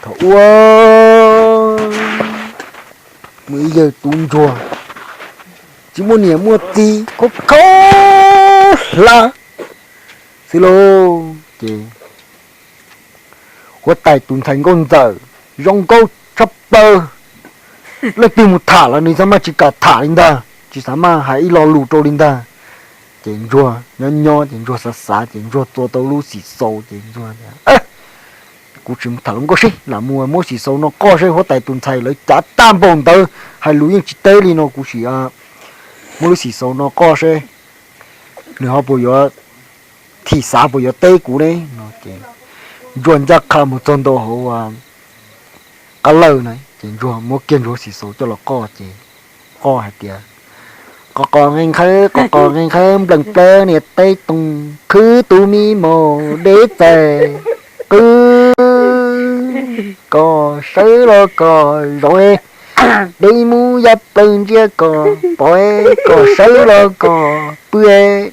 Thaum ub, muaj ib yawg tub ntsuag tsis muaj niam muaj txiv, khaub khaub hlab xwb lauj. Ces huab tais tus ntxhais nkauj ntxawm zoo nkauj tshaj plaws, leej twg mus tham los nws txhob maj tsis kam tham li ntag, tsis xav maj hais ib lo lus rau li ntag. Ces ntsuag nyob nyob ces ntsuag xav xav ces ntsuag txua tau lub xim xaus ces ntsuag tias, kuv tsis mus tham luag nkauj seb, lam mus muab xim xaus no qoj seb huab tais tus ntxhais lawv cav tag npaum ntawd hais lus yeej tsis teb li no, kuv sim muab lub xim xaus no qoj seb nws ho puas yuav thim xav puas yuav teb kuv ne no. Ces ntsuag ncaj qha mus txog ntua hauv qab lawj na ces ntsuag muab kiag ntsuag xim xaus coj los qoj ces qoj hais tias, qos qos nqees nqhawb, qos qos nqees nqhawb, nplees plawb niam teb toos, khwb tus mi mos deb txais qwb, kos sawv los kos zaum, deb mus ya plaws ntsia kos pom, kos sawv los kos pw,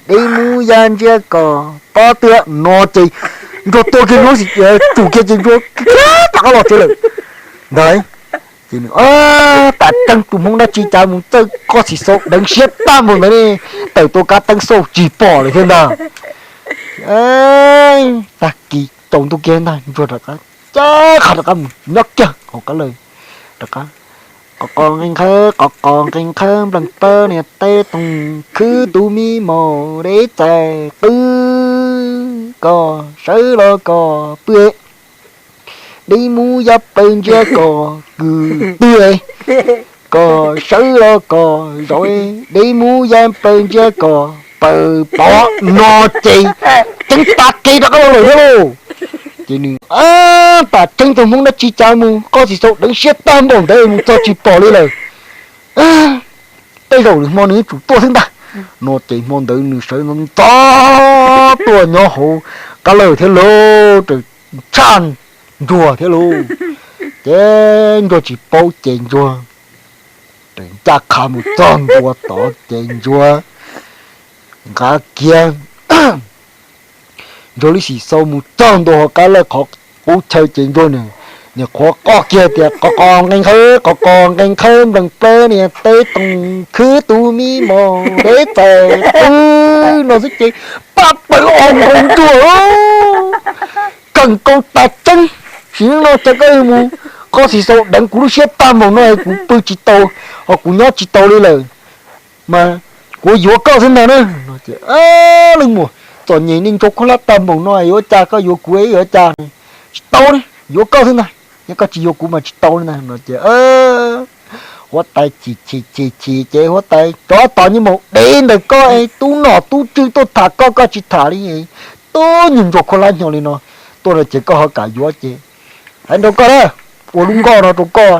deb mus ya ntsia kos pob tw no ces ntsuag tua kiag ntsuag xim, tsum kiag ces ntsuag rov qab los tsev lawm ntag. Ces nws, tas tseeb tus hmoob dab tsi cas mus txawj qoj xim xaus deev siab tag npaum ntawd ne, tawm tuaj kab teeb xauj tsis pom lawm thiab ntag. Tag kis tsaus ntuj kiag ntag ntsuag rov qab, cab qha rov qab mus nyob kiag hauv qab lawj rov qab, qos qos nqees nqhawb, qos qos nqees nqhawb, nplees plawb niam teb toos, khwb tus mi mos deb txais qwb, kos sawv los kos pw, deb mus ya plaws ntsia kos kws tw, kos sawv los kos zaum, deb mus ya plaws ntsia kos pawg pov no ces ceeb tas kev rov qab los lawm thiab lauj. Ces nws, tas tseeb tus hmoob dab tsi cas mus qoj xim xaus deev siab tag npaum ntawd mus txog tsis pom li lawm. Tej zaum nws hmo nws yuav tsum tuaj xwb ntag no ces hmo ntawd nws sawv ntxov ntxov tuaj nyob hauv qab lawj thiab lauj, raws tshaj ntsuag thiab lauj. Ces ntsuag tsis paub ces ntsuag ncaj qha mus txog ntua tod ces ntsuag nqa kiag ntsuag lub xim xaus mus txog ntua hauv qab lawj qhov qub chaw ces ntsuag niam qhuav qoj kiag tias qos qos nqees nqhawb, qos qos nqees nqhawb, nplees plawb niam teb toos, khwb tus mi mos deb txais qwb no xwb ces paj plaws os nkaus ntsuag, kawg nkaus tas tseeb. Sim neej no cas koj mus qoj xim xaus deev kuv lub siab tag npaum no es kuv pw tsis tau, ho kuv nyob tsis tau li lawm, mas kuv yuav koj xwb ntag na. Leej muam, txom nyem nej ntsuag khuab hlab tag npaum no yuav cas koj yuav kuv yuav cas? Tsis tau ne, yuav koj xwb ntag, yog koj tsis yuav kuv mas tsis tau li ntag no ces huab tais chim chim chim chim ces huab tais, tsov tom nyuj maum dev ntawm koj es tub nom tub tswv tuaj tham koj koj tsis tham li, tub nyuag ntsuag khuab hlab hnyo li no tuaj no ces koj ho kam yuav ces hais rau koj na, ua lub nkoj no rau koj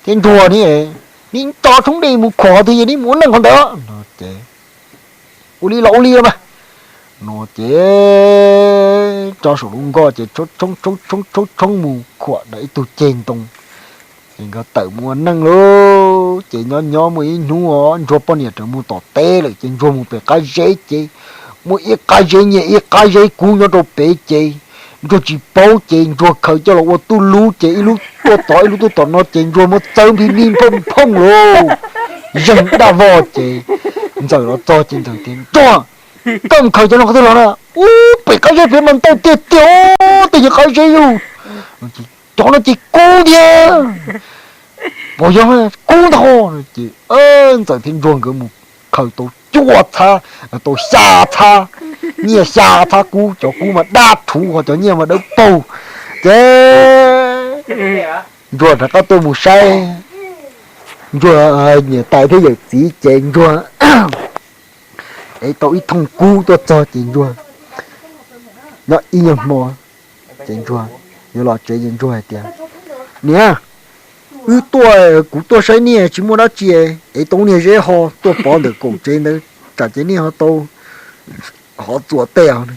thiab ntsuag ni, nim tso tshoob dej mus khuam qhov twg ces nim mus ua neej qhov ntawd no ces ua li los ua li los mas no ces tso saum lub nkoj ces tshoob tshoob tshoob tshoob mus khuam ntawm ib tug ceg ntoo ces nkawd tawm mus ua neej lauj. Ces nyob nyob muaj ib hnub ntsuag poj niam raws mus tom teb lawm ces ntsuag mus pem qab zeb ces muaj ib qab zeb nyiaj ib qab zeb kub nyob rau pem ces ntsuag tsis paub ces ntsuag khaws coj los ua tub lub ces ib lub tuaj tod ib lub tuaj tom no ces ntsuag muab txawb npij npij nphooj nphooj lauj, zeeg daj vog ces ntxawm los txog ces ntxawm tias, Ntsuag, koj mus khaws cov no qhov twg los na? Ub, pem qab zeb pem mas ntau tiag tiag, tej nyuag qab zeb yug. Cov no ces kub tiag. Puas yog? Kub ntag. Ces ntxawm thiab ntsuag nkawd mus khaws tau cuaj txhab, tau xya txhab nyiaj, xya txhab kub, cov kub mas daj rhuv ho cov nyiaj mas dawb paug. Ces ntsuag rov qab tuaj mus saib ntsuag niam tais thiab yawm txiv ces ntsuag ev tau ib thooj kub tuaj txog ces ntsuag nyob ib nyuag hmo ces ntsuag yuav los tsev ces ntsuag hais tias, Niam, wb tuaj, kuv tuaj saib niaj tsis muaj dab tsi, ev tau niag zeb ho tuaj pov ntawm kaum tsev ntawd, tsam ces niaj ho tau hov txuas tej os.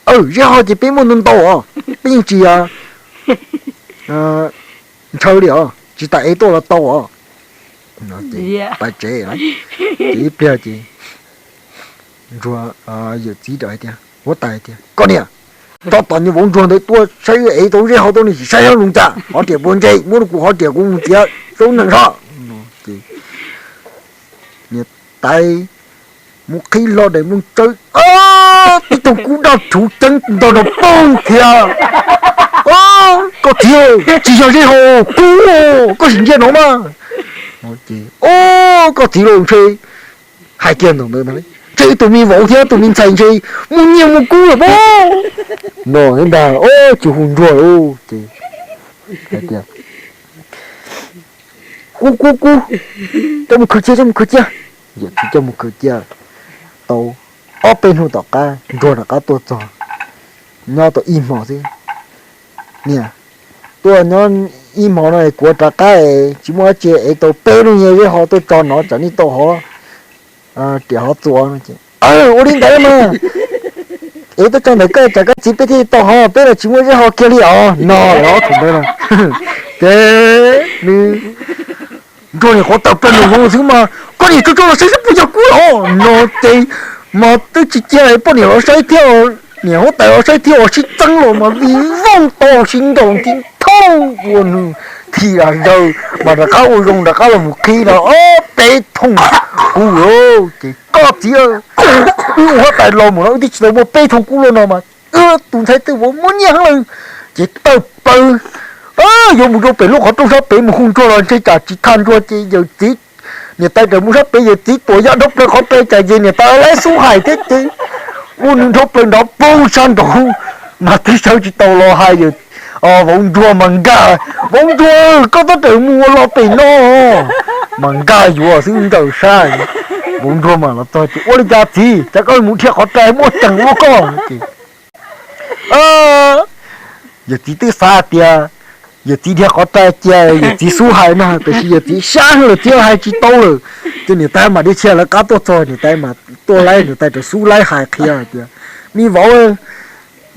Aw, zeb ho ces peb muaj ntau ntau os, peb yeej tsis ntshaw li os, tsis tas ev tuaj los tau os. Pais tsev, ces ib pliag ces ntsuag, yawm txiv hais tias, huab tais hais tias, Koj niam, Tso tom niag vauv ntsuag ntawd tuaj saib ev tau zeb hau tuaj, nws tsis saib hauv zoo cas, hov riam puas ntse, muab rau kuv hov riam kuv mus txiav zaub nees zog. Niam tais mus qhib hlo daim nplooj tsawb, tib tug kub daj rhuv ceeb ntog nrog poog thiab. Koj txiv, tsis yog zeb hau, kub, koj sim ntsia no mas. Koj txiv los ntshe hais kiag ntawd, ntshe tus me vauv thiab tus me ntxhais ntshe muaj nyiaj muaj kub lawm pob. No ntag, tsis hu ntsuag lawm ces hais tias, kub kub kub, coj mus khwv cia, coj mus khwv cia. Yawm txiv coj mus khwv cia. Tau ob peb hnub tom qab ntsuag rov qab tuaj txog, nyob tau ib hmo xwb. Niam, tuaj nyob ib hmo no es kuv rov qab es tsis muaj dab tsi, es tau peb lub nyuag zeb hau tuaj tso no, tsam nej tau hov riam hov txuas no ces, ua li ntawd mas es tuaj tso ntawm koj, tsam koj txiv peb thiaj tau hov, peb los tsis muaj zeb hau kiag li os no. Ces nws ntsuag niam qhuav tawm plaws nraum zoov xwb mas, koj niam tso tso los saib saib puas yog kub los no ces, mas twb tsis cia poj niam los saib thiab, niam huab tais los saib thiab, ua sib txeeb los mas vij voog tau sib ntaus nti thauj ua nws thim las zaws, mas rov qab ua zoo rov qab los mus qhib no ob peb thooj kub. Ces koj txiv, wb ua huab tais los mus no wb twb tsis tau muaj peb thooj kub los no mas, tus ntxhais twb vauv muaj nyiaj heev lawm. Ces tawm plaws yuav mus rau pem lub qhov rooj sab pem mus hu ntsuag los ntshe tsam tsis tau ntsuag ces yawm txiv, niam tais raws mus sab pem, yawm txiv tuam yaj dhau plaws qhov rai tsam ces niam tais lawv xub hais thiab ces ua nws dhau plaws nrov poog sab nraud, mas twb sawv tsis tau los hais. Vauv ntsuag mas nkag, vauv ntsuag, koj tab raws mus ua los pem no, mas nkag yuav xwb nraws sab. Vauv ntsuag mas los txog ces, ua li cas txiv, cas koj mus dhia qhov rai muaj ceem ua koj ces, yawm txiv twb xav tias yawm txiv dhia qhov rai cia yawm txiv xub hais no, tiam sis yawm txiv sab heev lawm txiv hais tsis tau lawm. Ces niam tais mam li cia lawv qab tuaj txog, niam tais mas tuaj laib, niam tais rov xub laib hais qhia tias, me vauv,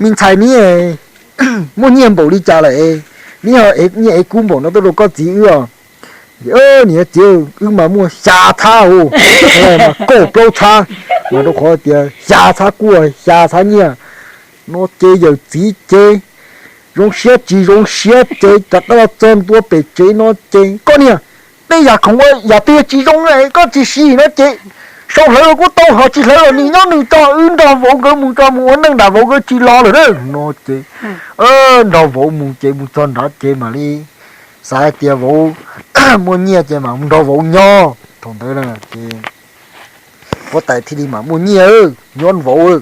me ntxhais neb muaj nyiaj npaum li cas lawm, neb ho ev nyiaj ev kub npaum no tuaj rau koj txiv wb os? Niam txiv, wb mas muaj xya txhab, mas kaum plaub txhab, mas rau qhov tias xya txhab kub xya txhab nyiaj no ces yawm txiv ces zoo siab tsis zoo siab ces rov qab los txog ntua pem tsev no ces, koj niam, tej yam khoom ua yam twg tsis zoo koj tsis siv no ces, sau hlawv los kuj tau, ho tsis hlawv los nws nyob nws tso, wb nrog vauv nkawd mus tso, mus ua neej nram vauv nkawd tsis los lawm no ces, nrog vauv mus ces mus txog nrad ces mam li xav hais tias vauv muaj nyiaj ces mam nrog vauv nyob. Thaum ntawd ces huab tais thiaj li mam muaj nyiaj nyob vauv.